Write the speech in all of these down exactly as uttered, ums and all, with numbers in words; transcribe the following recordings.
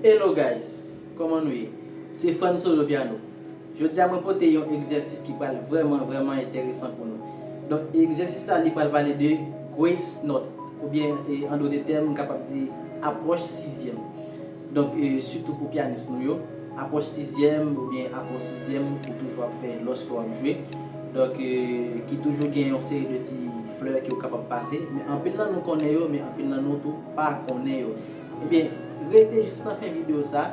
Hello guys, kòman nou ye? Se Fran Solo Piano. Jodi a mwen pote yon egzèsis ki pral vrèman, vrèman enteresan pou nou. Donk, egzèsis sa li pral pale de grace note, oubyen, e, an dòt tèm, m kapab di apwòch sizyèm. Donk, e, sitou pou pyanis nou yo, apwòch sizyèm oubyen akò sizyèm ou toujou ap fè lòske w ap jwe. Donk, e, ki toujou gen yon seri de ti flè ke w kapab pase. Men anpil nan nou konnen yo, men anpil nan nou tou pa konnen yo. Ebyen, rete jis nan fen videyo sa,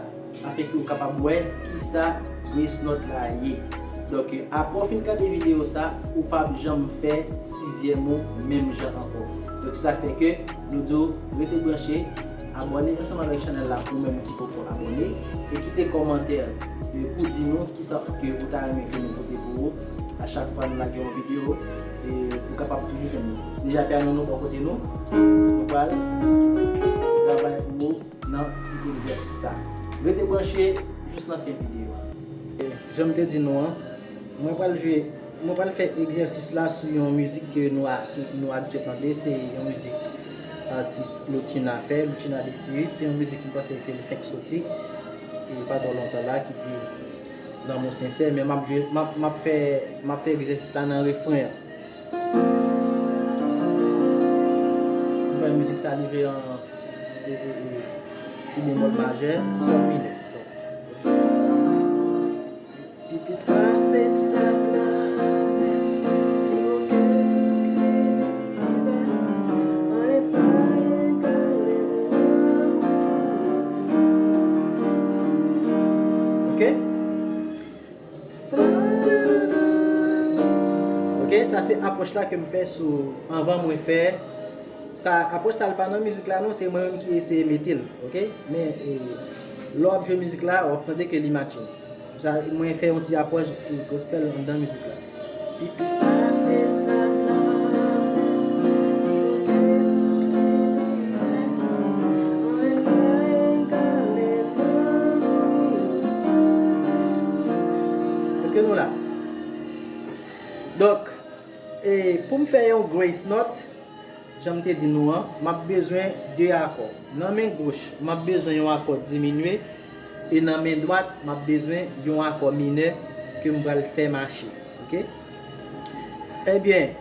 afin ke w kapab wè kisa grace note la ye. Donk, apre w fin gade videyo sa, ou p ap janm fè sizyèm ou menm jan ankò. Donk, sa fè ke nou di w rete branche, abòne ansanm avèk chanèl la pou ou menm ki poko abòne, e kite kòmantè, e, pou di nou kisa ke ou ta renmen ke nou pote pou ou a chak fwa nou lage yon videyo, e, pou kapab toujou jwenn nou. Deja, pyano nou bò kote nou, nou pral travay pou ou nan ti egzèsis sa. Rete branche jis nan fen videyo a. Jan m te di nou an, mwen pral jwe, mwen pral fè egzèsis la sou yon mizik ke nou a, ke nou abitye tande, se yon mizik atis Loutchina fè, Loutchina Decius, se yon mizik m panse ke l fèk soti, e pa twò lontan la, ki di Lanmou sensè, men m ap jwe, m ap, m ap fè, m ap fè egzèsis la nan refren an. Ou wè mizik sa li jwe an si, e, e, e, si bemòl majè, sòl minè. Donk, ok. Pi plis pase sab la, men li oke tout linivè. Anyen pa egale lanmou. Ok? Ok, sa se apwòch la ke m fè sou, anvan mwen fè sa. Apwòch sa, l pa nan mizik la non, se mwen menm ki eseye mete l, ok? Men, e, lè w ap jwe mizik la, w ap tande ke li matche. Sa, mwen fè yon ti apwòch, e, gospel anndan mizik la. Pi plis pase sa nan men, li oke tout linivè. Anyen pa egale lanmou. Èske nou la? Donk, e, pou m fè yon grace note, jan m te di nou an, m ap bezwen de akò. Nan men goch, m ap bezwen yon akò diminye, e nan men dwat, m ap bezwen yon akò minè ke m pral fè mache. Ok? Ebyen,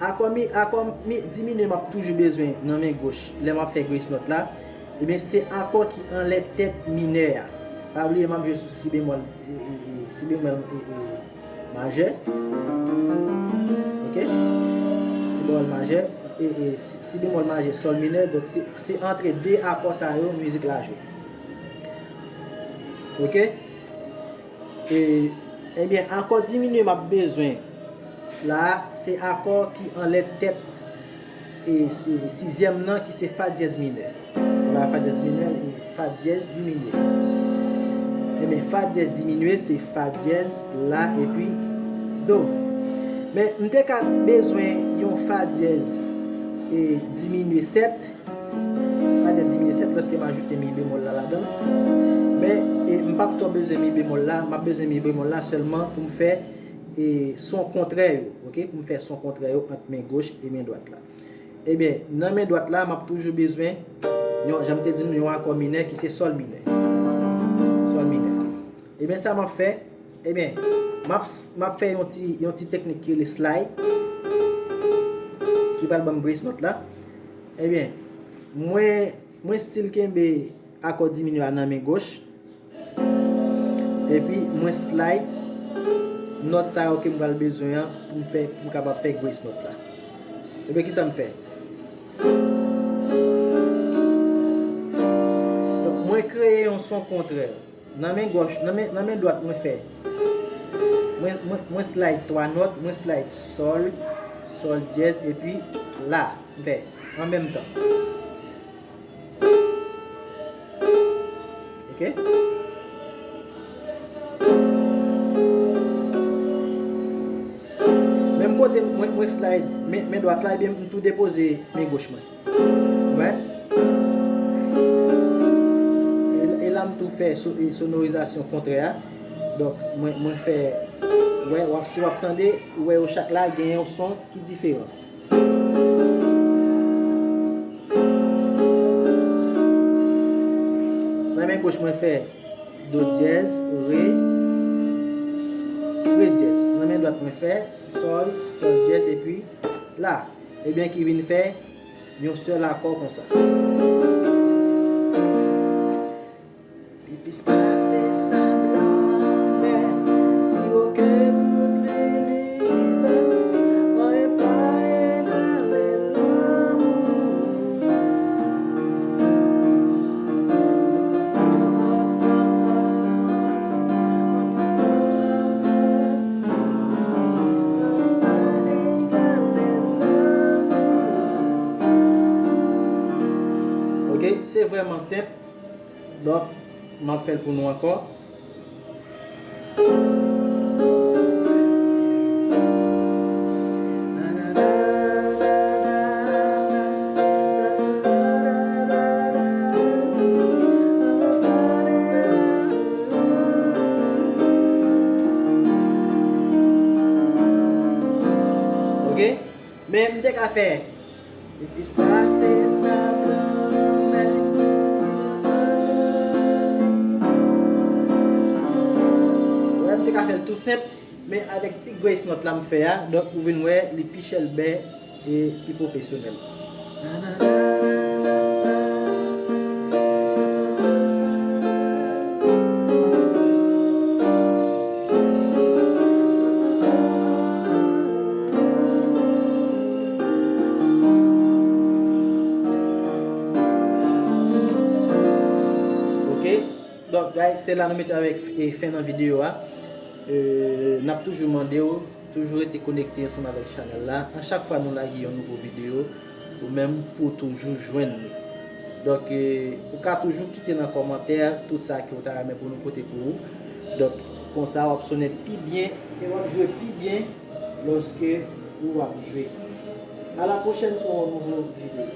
akò mi, akò mi, diminye m ap toujou bezwen nan men goch lè m ap fè grace note la. Ebyen, se akò ki anlè tèt minè a. Pa bliye, m ap jwe sou si bemòl, e, e, e, si bemòl, e, e, majè. Ok? Si bemòl majè, e, e, si, si bemòl majè, sòl minè. Donk, se, se antre de akò sa yo, mizik la jwe. Ok? E, ebyen, akò diminye m ap bezwen la, se akò ki anlè tèt e, e, sizyèm nan ki se fa dyèz minè. Se pa fa dyèz minè, e, fa dyèz diminye. Ebyen, fa dyèz diminye se fa dyèz, la, epi do. Men, m te ka bezwen yon fa dyèz, e, diminye sèt. Fa dyèz diminye sèt lòske m ajoute mi bemòl la ladan. Men, e, m p ap twò bezwen mi bemòl la. M ap bezwen mi bemòl la sèlman pou m fè, e, son kontrè yo. Ok? Pou m fè son kontrè yo ant men goch e men dwat la. Ebyen, nan men dwat la, m ap toujou bezwen, yon, jan m te di nou, yon akò minè ki se sòl minè. Sòl minè. Ebyen, sa m ap fè, ebyen, m ap, m ap fè yon ti, yon ti teknik ki rele slide, ki pral ban m grace note la. Ebyen, mwen, mwen still kenbe akò diminye a nan men goch. Epi mwen slide nòt sa yo ke m pral bezwen an pou m fè, pou m kapab fè grace note la. Ebyen, kisa m fè? Donk, mwen kreye yon son kontrè. Nan men gòch, nan men, nan men dwat mwen fè. Mwen, mwen, mwen slide twa nòt, mwen slide sòl, sòl dyèz, epi la, m fè an menm tan. Ok? Menm kote mwen, mwen slide men, men dwat la, ebyen, m tou depoze men gòch mwen. Ou wè? E, e la, m tou fè so-, e, sonorizasyon kontrè a. Donk, mwen, mwen fè, ou wè, w ap, si w ap tande, ou wè yo chak la gen yon son ki diferan. Nan men goch mwen fè do dyèz, re, re dyèz. Nan men dwat mwen fè sòl, sòl dyèz, epi la. Ebyen, ki vin fè yon sèl akò konsa. Li plis pase sab lanmè, pi wo ke tout linivè, anyen pa egale lanmou. Ok, se vrèman senp. Donk, m ap fè l pou nou ankò. Ok? Men m te ka fè. Li plis pase sab lanmè. Wè, m te ka fè l tou senp, men avèk ti grace note la m fè a, donk ou vin wè li pi chèlbè e pi pwofesyonèl. Ok. Donk, guys, se la nou mete avèk, e, fen nan videyo a. E, n ap toujou mande w, toujou rete konekte ansanm avèk chanèl la. A chak fwa nou lage yon nouvo videyo, ou menm pou w toujou jwenn li. Donk, e, ou ka toujou kite nan kòmantè tout sa ke w ta renmen pou nou pote pou ou. Donk, konsa w ap sonnen pi byen e w ap jwe pi byen lòske ou ap jwe. A la pwochèn pou yon nouvo videyo.